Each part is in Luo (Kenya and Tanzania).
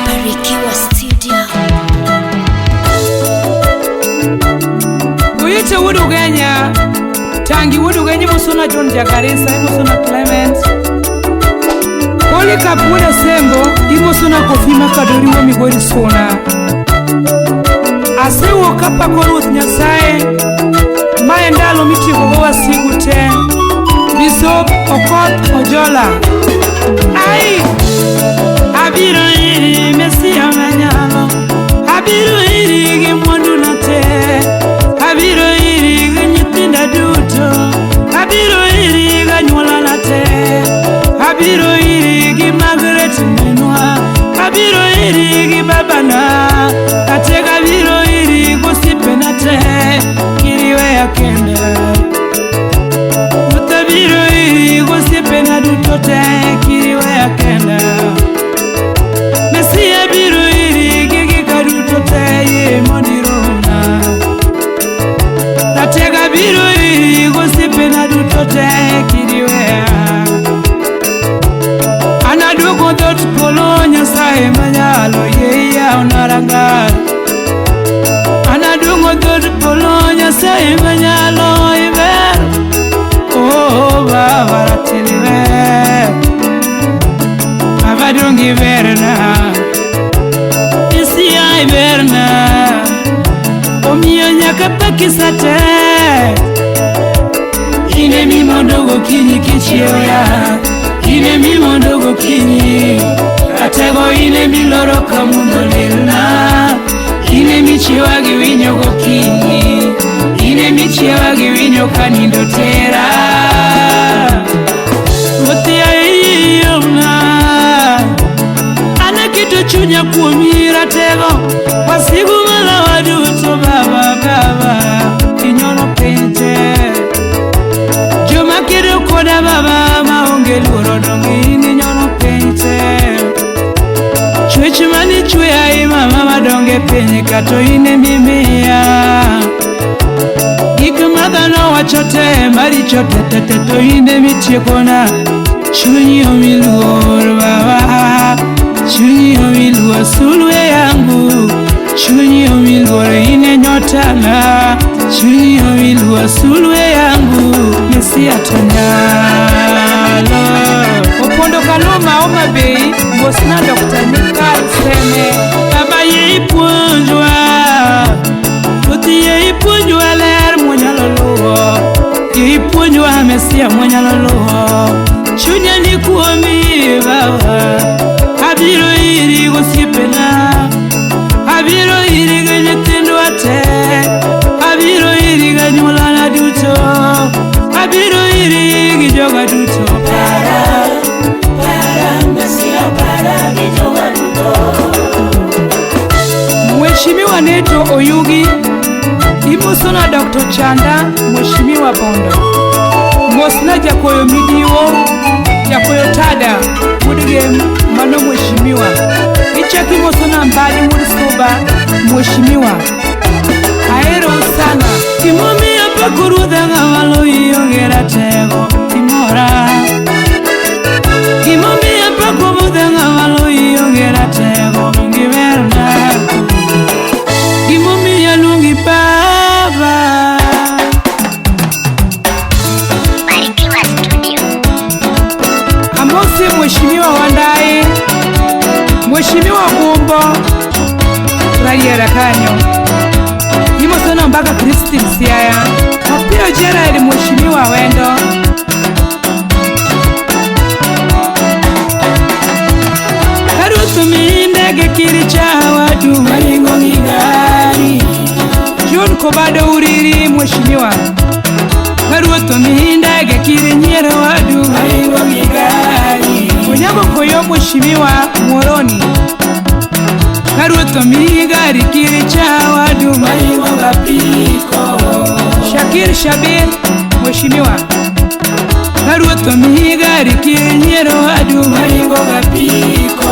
Barikiwa Studio. Uyite wuod Ugenya, Tangi wuod Ugenya imosona John Jakarisa, imosona Clement. Polycarp wuod Asembo, imosona Kofi Makadori wuo Migori Suna. Asewuok kapako Ruoth Nyasaye, ma e ndalo mitiekogo wasigu te. Bishop Okoth Ojola. Ai! Abiro iri Mesia manyalo, abiro iri gi mwanduna te, abiro iri gi nyithinda duto, abiro iri gi anyuolana te, abiro iri gi Margaret minwa, abiro iri gi babana, atega abiro iri gosiepena te, kiriweya kenda. Ruoth abiro iri gosiepena duto te, kiriweya kenda. Mesia biro iri gi gika duto te, yie mondo iromna. Ratega biro iri gosiepena duto te, kiriweya. An aduogo dhoot polo Nyasaye manyalo, yie iyawna rangach. An aduogo dhoot polo Nyasaye manyalo, iber. Oh, Baba ratili ber. Baba donge iberna. Mesia iberna. Omiyo nyaka paki sate. In emimondo gokinyi kichiewo ya. In emimondo gokinyi. Ratego in emiloro ka mudho lilna. In emichiewa gi winyo gokinyi. In emichiewa gi winyo ka nindo tera. Ruoth yaye iomna. An aketo chunya kuomi ratego. Wasigu malawa duto baba baba. Inyono piny te. Joma kedo koda baba maonge luoro donge in inyono piny te. Chwech manichweya i mama madonge piny kato in emimiya. Gik ma dhano wacho te maricho te te te to in emitiekona. Chunyi omi luor baba, chunyi omi luor sulwe yangu, chunyi omi luor in e nyotana, chunyi omi luor sulwe yangu, Mesia to nyalo. Opondo Kaluma Homa Bay, mosna Dr. Mikal Seme. Baba yie ipuonjwa, Ruoth yie ipuonjwa ler mwanyalo luwo, yie ipuonjwa Mesia mwanyalo luwo. Chunya ni kuomi baba, abiro iri gosiepena, abiro iri gi nyithindwa te, abiro iri gi anyuolana duto, abiro iri gi joga duto. Para, Mesia, para gi joga duto. Mheshimiwa Neto Oyugi, imosona Dr. Chanda, Mheshimiwa Bondo. Mosna Jakoyo Midiwo, Jakoyo Tada, Wuod mano Mheshimiwa. Ichaki mosona Mbadi Wuod Suba, Mheshimiwa. Ahero sana. Gimomiyo apako ruodha ng'ama loyi onge ratego, imora. Gimomiyo apako ruodha ng'ama loyi onge ratego, giberna. Gimomiyo aluongi baba. Barikiwa Studio. Amosi Mheshimiwa Wandai, Mheshimiwa Gumbo, Rariera kanyo. Imosona mpaka Christine Siaya. Opiyo Gerald Mheshimiwa Wendo. Karuoth omiyi ndege kiri cha wadu maringo gi gari. John Kobado Uriri Mheshimiwa. Karuoth omiyi ndege kiri nyiero wadu maringo gi gari. Onyango Koyo Mheshimiwa Muhoroni. Karuoth omiyi gari kiri cha wadu maringo gapiko. Shakir Shabir Mheshimiwa. Karuoth omiyi gari kiri nyiero wadu maringo gapiko.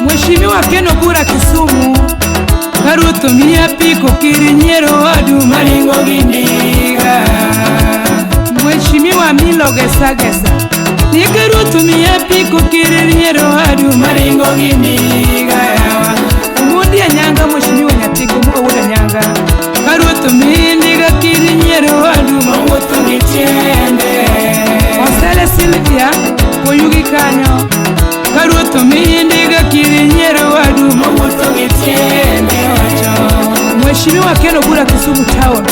Mheshimiwa Ken Obura Kisumu. Karuoth omiyi apiko kiri nyiero wadu maringo gi ndiga. Mheshimiwa Milo Gesa Gesa. Nikaruoth miya piko kiri nyiero wadu maringo gi ndiga yawa. Omondi Anyanga, Mheshimiwa Nyatiko Muga wuod Anyanga. Karuoth miyi ndiga kiri nyiero wadu mawuotho gi tiende. Osele Sylvia, Oyugi kanyo. Karuoth miyi ndiga kiri nyiero wadu mawuotho gi tiende wacho. Mheshimiwa Ken Obura Kisumu Town.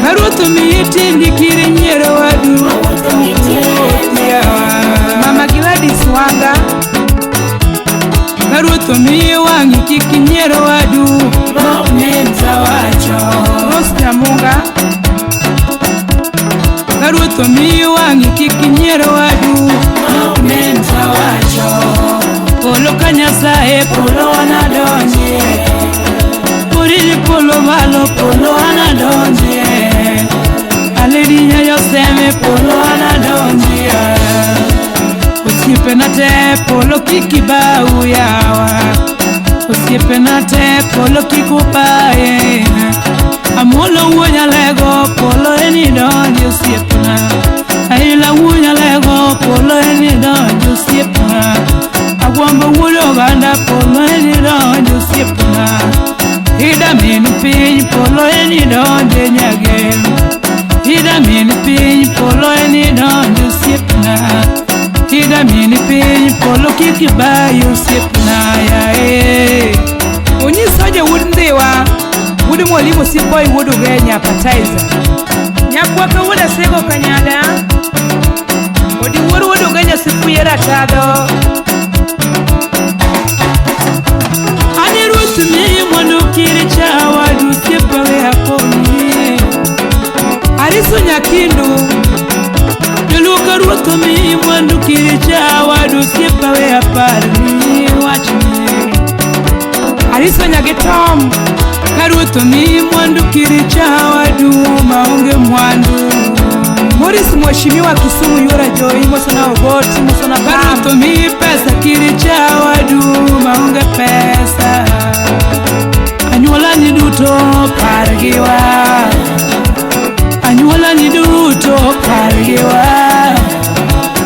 Karuoth miyi tindi kiri nyiero wadu mawuotho gi tiende yawa. Mama Gladys Wanga. Karuoth miyi wang'i kik nyiero wadu ma ok nen tawacho. Rose Nyamunga. Karuoth miyi wang'i kik nyiero wadu ma ok nen tawacho. Polo ka Nyasaye polo wanadonjie. Oriri polo malo polo wanadonjie. Aledi nyayo seme polo wanadonjie. Osiepena te polo kik ibau yawa. Osiepena te polo kik ubaye. Amolo wuo nyalego polo eni donji osiepna. Aila wuo nyalego polo eni donji osiepna. Agwambo wuod oganda polo eni donji osiepna. Ida min piny polo eni donji nyagem. Ida min piny polo eni donji osiepna. Ida min piny polo kik ibayi osiepna yae. Onyiso jowuod Ndhiwa, wuod Mwalimu Siboi wuod Ugenya Appetizer. Nyakwaka wuod Asego Kanyada, Odiwuor wuod Ugenya Sifuye Ratadho. Ani ruoth miyi mwandu kiri cha wadu osiepa we akonyi. Ariso Nyakindu, Joluo ka ruoth omiyi mwandu kiri cha wadu osiepa we aparni wachni. Ariso Nyagitom, ka ruoth omiyi mwandu kiri cha wadu maonge mwandu. Morris Mheshimiwa Kisumu Yora Joy, Mosona Ogoti, Mosona Pam. Ka ruoth omiyi pesa kiri cha wadu maonge pesa. Anyuola ni duto pargiwa. Anyuola ni duto pargiwa.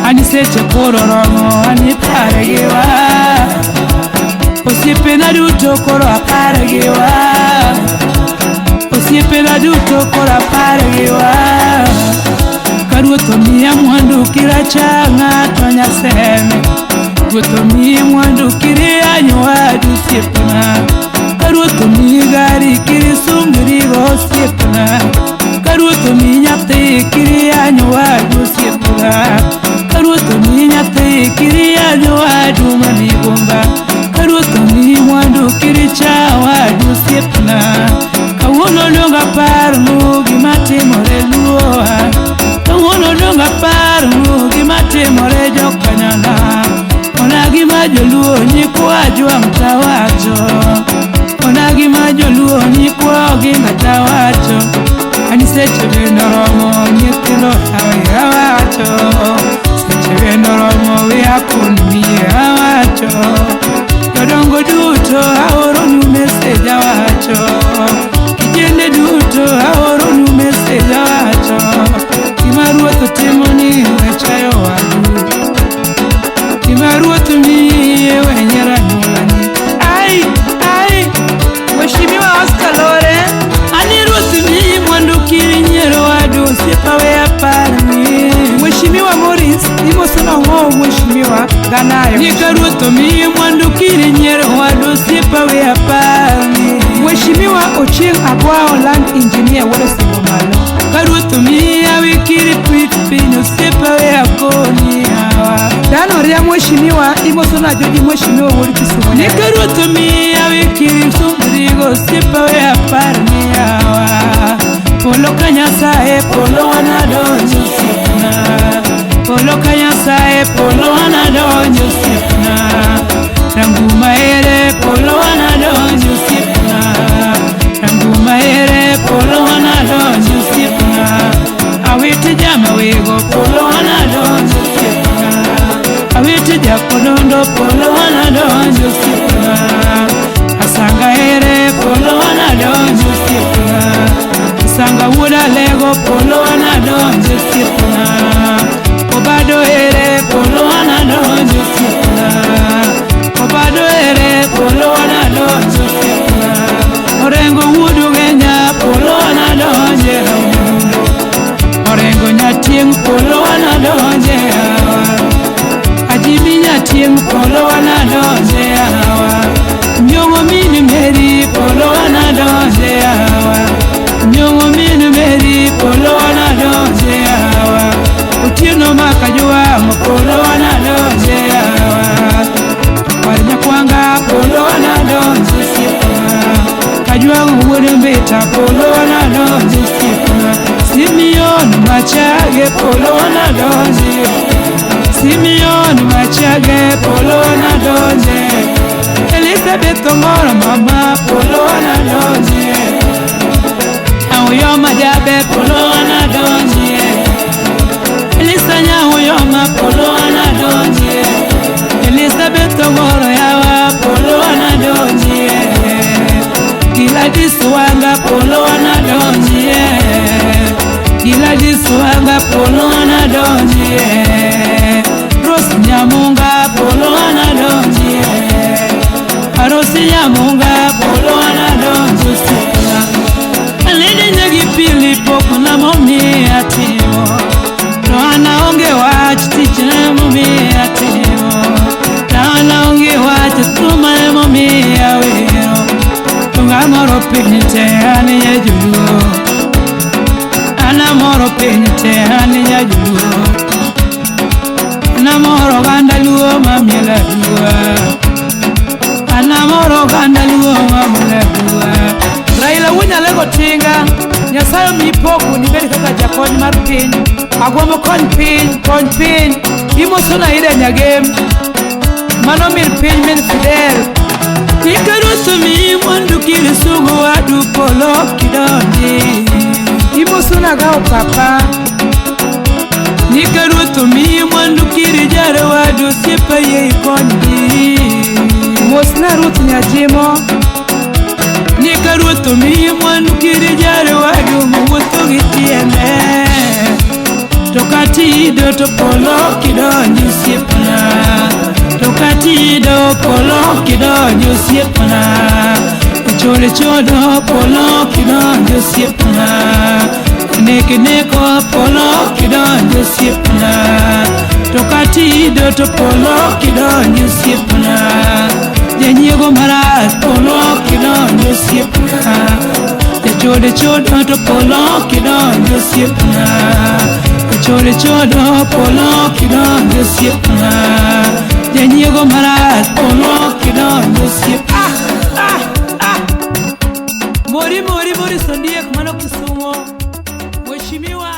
Ani seche koro romo ani pargiwa. Osiepena duto koro apargiwa. Osiepena duto koro apargiwa. Ka ruoth omiya mwandu kiracha ng'ato nyaseme. Ruoth omiyi mwandu kiri yanyo wadu osiepna. Ka ruoth omiyi gari kiri sungrigo osiepna. Ka ruoth omiyi nyathi kiri yanyo wadu osiepna. Ka ruoth omiyi nyathi kiri yanyo wadu manigomba. Ka ruoth omiyi mwandu kiri cha wadu osiepna. Kawuono dong aparnu gima timore luoa. Kawuono dong aparnu gima timore jokanyana. Ona gima joluo nyikwa jwang' tawacho. Ona gima joluo nyikwa oginga tawacho. Ani seche bende oromo nyithindo awe awacho. Seche bende oromo we akon miye awacho. Jodongo duto aoronu mesej awacho. Kijende duto aoronu mesej awacho. Gima ruoth otimo ni we chayo wadu. Gima ruoth miye we nyiero anyuolani. Ai, ai, Mheshimiwa Oscar Lore. Ani ruoth miyi mwandu kiri nyiero wadu osiepa we aparni. Mheshimiwa Morris, imoso nang'o Mheshimiwa Ganayo. Nika ruoth omiyi mwandu kiri nyiero wadu osiepa we aparni. Mheshimiwa Ochieng' Agwao Land Engineer wuod Osimbo malo. Ka ruoth omiyi hawi kiri pit piny osiepa we akoni yawa. Dan Oria Mheshimiwa, imoso na Joji Mheshimiwa wuod Kisumu. Nika ruoth omiyi hawi kiri sungrigo osiepa we aparni yawa. Polo ka Nyasaye polo wanadonjo osiepna. Polo ka Nyasaye polo wanadonjo osiepna. Rangu maere polo wanadonjo osiepna. Rangu maere polo wanadonjo osiepna. Awete jama wego polo wanadonjo osiepna. Awete jakodondo polo wanadonjo osiepna. Asanga ere polo wanadonjo osiepna. Asanga wuoda lego polo anadonjo osiepna. Obado ere polo anadonjo osiepna. Obado ere polo anadonjo osiepna. Orengo wuod Ugenya polo anadonje hawa. Orengo nyatieng' polo anadonje hawa. Ajimi nyatieng' polo anadonje hawa. Nyong'o min Meri polo anadonje hawa. Nyong'o min Meri polo anadonje hawa. Otieno makajwang' polo anadonje hawa. Kwar nyakwanga polo anadonje osiepna. Kajwang' wuod Mbita polo anadonje osiepna. Simeon Machage polo anadonje. Simeon Machage polo anadonje. Elizabeth Ongoro mama polo anadonje. Aoyo Majabe polo anadonje. Elisa Nyaoyoma polo anadonje. Elizabeth Ongoro yawa polo anadonje. Gladys Wanga polo anadonje. Gladys Wanga polo anadonje. Rose Nyamunga polo anadonje. Rose Nyamunga polo anadonje osiepna. Alede nyagi pili pok na momiya timo. To an aonge wach tich emomiya timo. To an aonge wach thuma emomiya wero. To ng'amoro piny te an jajoluo. An amoro piny te an jajoluo. An amoro oganda luo mamiel aduwa. An amoro oganda luo mamiel aduwa. Raila wuod Nyalego Tinga, Nyasaye omiyi pok mondo ibed kaka jakony mar piny. Agombo kony piny, kony piny. Imosona Ida Nyagem. Mano min piny min Fidel. Ikaruoth omiyi mwandu kir sugu wadu polo kidonji. Imosona gawo papa. Ikaruoth omiyi mwandu kir jaro wadu osiepa yie ikonygi. Mosna Ruth Nyajimo. Ikaruoth omiyi mwandu kir jaro wadu mowuotho gi tiende. To katido to polo kidonji osiepna. To katido polo kidonji osiepna. Ochode chodo polo kidonji osiepna. Nek neko polo kidonji osiepna. To katido to polo kidonji osiepna. Janyiego marach polo kidonji osiepna. Jachode chodo to polo kidonji osiepna. Chode chodo polo kidonji osiepna. Janyiego marach polo kidonji osiepna. Mori mori mori sondiek mano Kisumo. Mheshimiwa.